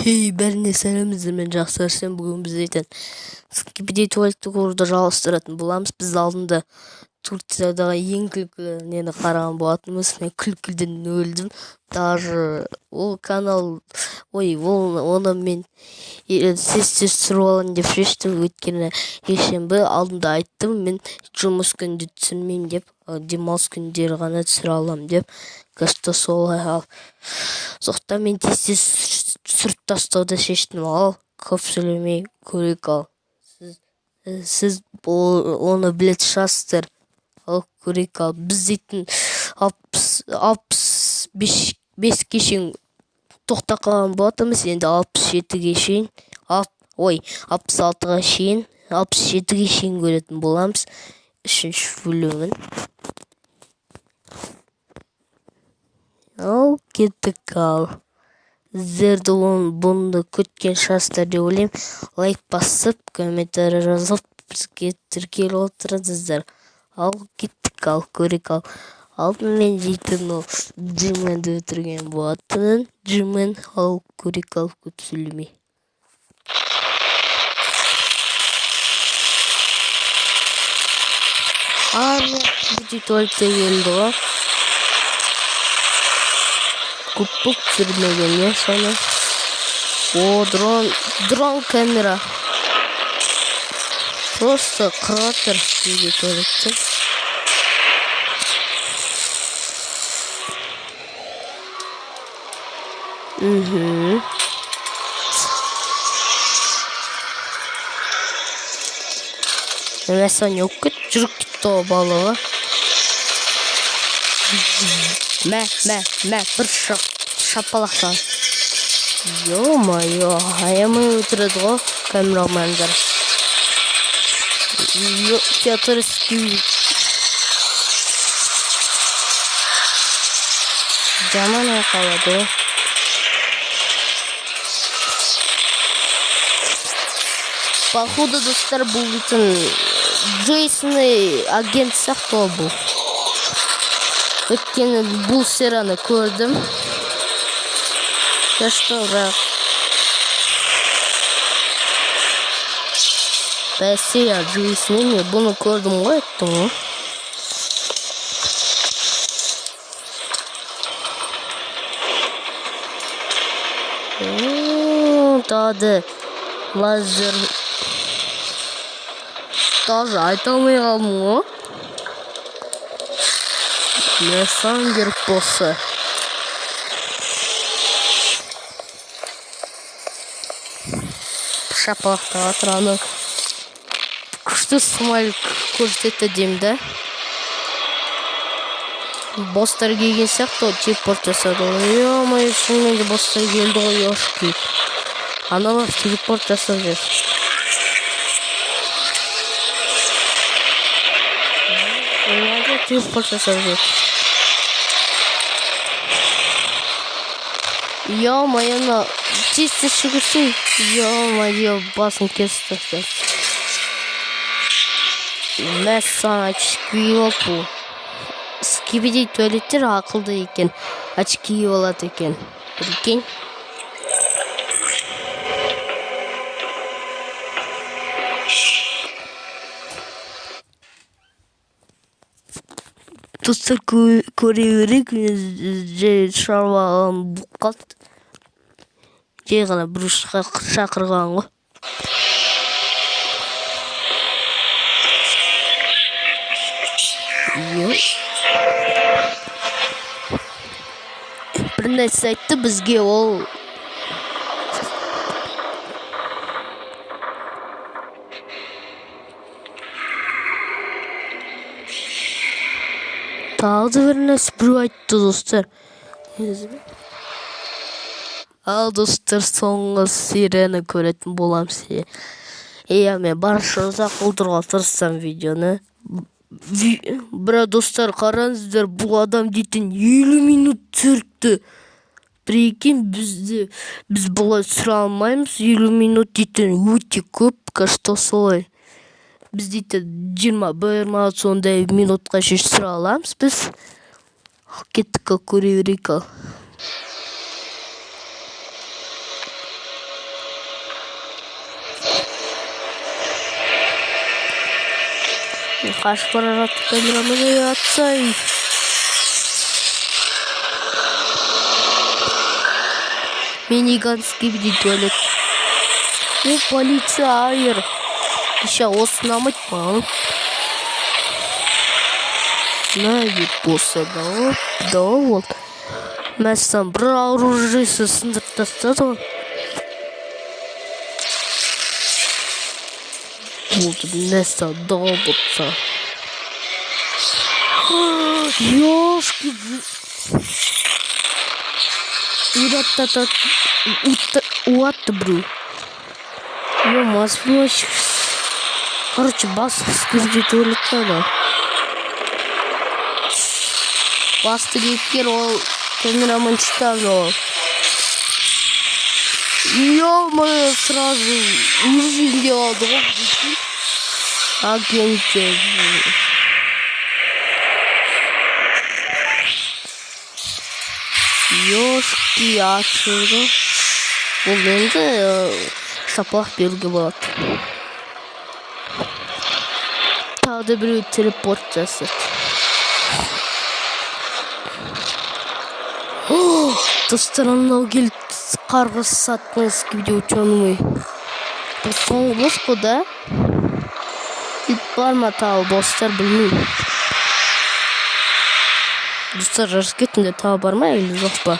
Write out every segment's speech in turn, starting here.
Хей, бәріне сәлем, мен Жақсы Арсен. Бүгін біз дейтін Скибиди туалетті көруді жалғастыратын боламыз. Біз алдында Турциядағы ең күлкілі нені қараған болатынбыз. Мен күлкіден өлдім. Даже ол канал, ой, ол оны мен тез тез түсіріп алайын деп шештім, өйткені жексенбі алдында айттым, мен жұмыс күнде түсірмеймін деп, демалыс күндері ғана түсіре аламын деп. Кажется, солай. Ал сондықтан мен тез тез түсіріп тастауды шештім. Ал көп сөйлемей көрейік. Ал сіз оны білетін шығарсыздар. Ал көрейік. Ал біз дейтін 65-ке шейін тоқтап қалған болатынбыз. Енді 67-ге шейін, ой, 66-ға шейін, 67-ге шейін көретін боламыз үшінші бөлімін. Ал кеттік. Ал сіздерді бұны күткен шығарсыздар деп ойлаймын. Лайк басып, комментарий жазып, бізге тіркеліп отырыңыздар. Ал кеттік, ал көрейік. Ал алдын мен дейтін ол Джименді өлтірген болатын. Джимен. Ал көрейік. Ал көп сөйлемей. Ана туалетте келді ғой. Көп болып түсірмеген, иә, соны. О, дрон, дрон камера. Просто қырып жатыр туалетте. Мхм. Мәссаған, не болып кетті? Жүріп кетті ғой балығы. Мә, мә, мә, бір шапалақ саған. Ё-моё, аямай өлтіреді ғой камерамандар. Театрский жаман айқалады ғой. Походу, достар, бұл дейтін Джейсон агент сияқты ғой бұл. Өйткені бұл серияны көрдім. Так что бірақ бәсе, Джейсон мен бұны көрдім ғой, айттым ғой. Тағы лазер. Даже айта алмай қалдым ғой. Мәссаған, керек болса. Шапалақтап жатыр ана. Күшті смайлик көрсетті деймін да. Босстар келген сияқты ғой, телепорт жасады ғой. Ё-моё, шынымен де босстар келді ғой, ёшки. Аналар телепорт жасап жүр. Телепорт жасап жүр. Ё-моё, мына тез тез жүгірсей. Ё-моё, басын кесіп тастады. Мәссаған, очки киіп алып бұл. Скибиди туалеттер ақылды екен. Очки киіп алады екен. Прикинь. Достар, көре берейік. Жай шаруам болып қалды. Жай ғана біреу шақырған ғой. Бір нәрсе айтты бізге ол. Тағы да бір нәрсе біреу айтты, достар. Ал достар, соңғы серияны көретін боламыз. Иә, мен барынша ұзақ болдыруға тырысамын видеоны. Бірақ, достар, қараңыздар, бұл адам дейтін 50 минут түсіріпті. Прикинь, біз бұлай түсіре алмаймыз. 50 минут дейтін өте көп, кажется, солай. Біз дейтін 21 ма сондай минутқа шейін түсіре аламыз біз. Ал кеттік, ал көре берейік. Ал. Қашып бара жатыр камерамен. Ей, атсай. Миниган скибиди туалет. О, полиция, айыр. Еще осы ұнамайды маған. На, болса да, да, ол. Мәссаған, бір оружиесі сындырып тастады ғой. Болды, мәссаған, да болса. Ёшки. Уратата. Уатты біреу. Ё, маслочек. Короче, бастық скибиди туалет ана. Басты кейіпкер ол камерамен читал ол. Ё-моё, сразу өзінде алды ғой, прикинь. Агенттер. Ёшки ашылды. Бұл енді шапалақ беруге болады. Тағы да біреу телепорт жасады. Достар, анау келіп қарғыс сатқан скибиди ученый. Бұл соңғы босс қой да? Ит бар ма тағы босстар, білмеймін. Достар, жазып кетіңдер, тағы бар ма или жоқ па?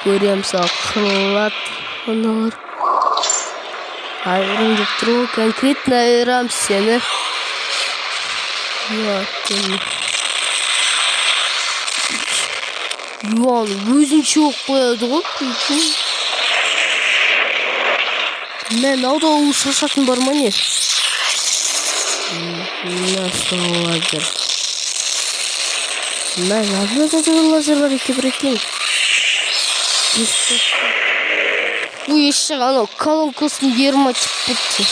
Көреміз, ал қырылады аналар. Айырам деп тұр ғой, конкретно айырам сені. Юан өзінше болып қояды ғой, прикинь. Мә, мынау да у шашатын бар ма не? Мә, лазер. Мә, мынада да лазер бар екен, прикинь. Ой, еще анау колонкасын ерма тиіп кетті.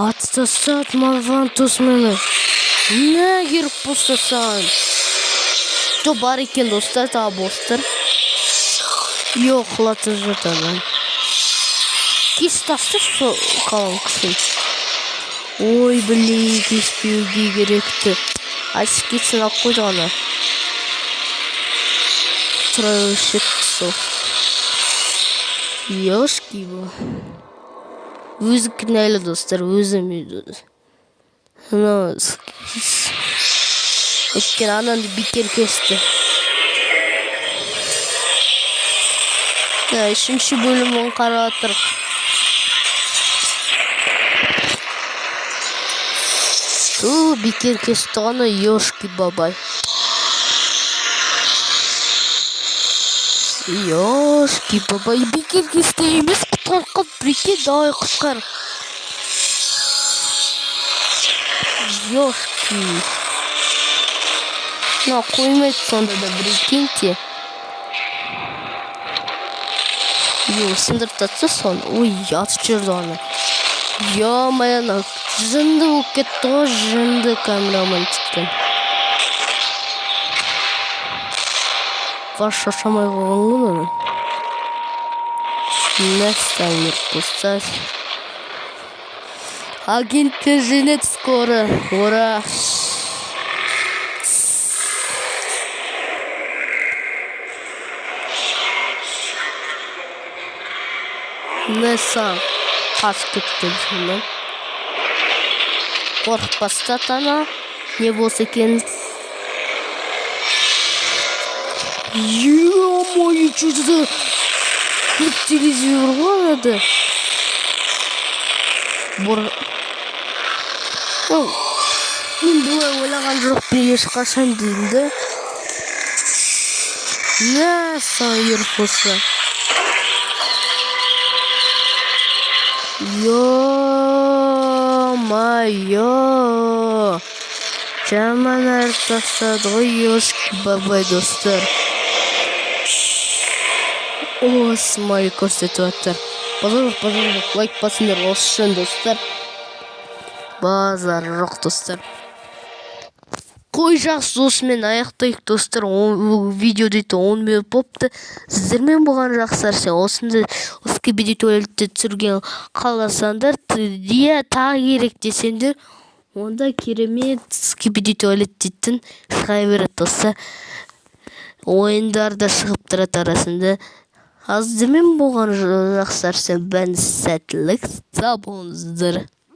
Атып тастады Мавантус мені. Не керек болса саған? Жоқ, бар екен, достар, тағы босстар. Йо, құлатып жатады. Кесіп тасташы сол колонкасын. Ой, блин, кеспеуге керекті. Ашып кетсін, алып қойды ғана. Тұра өшетті сол. Ёшки бұл. Өзі кінәлі, достар, өзі. Анау өйткені ананы бекер кесті. Үшінші бөлімін қарап жатырық. Ту, бекер кесті ғана, ёшки бабай. Ёшки бабай, бекер кесті емес, құтқарып қалды, прикинь, давай құтқар. Ёшки. Мына қоймайды сонда да, прикиньте. Ё, сындырып тастаса соны. Ой, атып жіберді аны. Ё-моё, ана жынды болып кетті ғой, жынды камерамен тіпті. Бас шаршамай қойған ғой аны. Мәссаған, болса. Агенттер женет скоро. Ура! Мәссаған, қашып кетті сонан. Қорқып бастады ана. Не болса екен. Ё-моё, что это за клип телевизор ғой это? Мен бұлай ойлаған жоқпын ешқашан деймін да. Мәссаған, еріп болса. Ё-моё. Жаман әріп тастады ғой, ёшки бабай, достар. О, смайлик көрсетіп жатыр. Базар жоқ, базар жоқ, лайк басыңдар осы үшін, достар. Базар жоқ, достар. Қой, жақсы, осымен аяқтайық, достар. Видео дейтін 10 минут болыпты. Сіздермен болған Жақсы Арсен. Осындай скибиди туалетте түсірген қаласаңдар, иә, тағы керек десеңдер, онда керемет скибиди туалет дейтін шыға береді, достар. Ойындар да шығып тұрады арасында. Ал сіздермен болған Жақсы Арсен. Бәріңіз сәттілік, сау болыңыздар.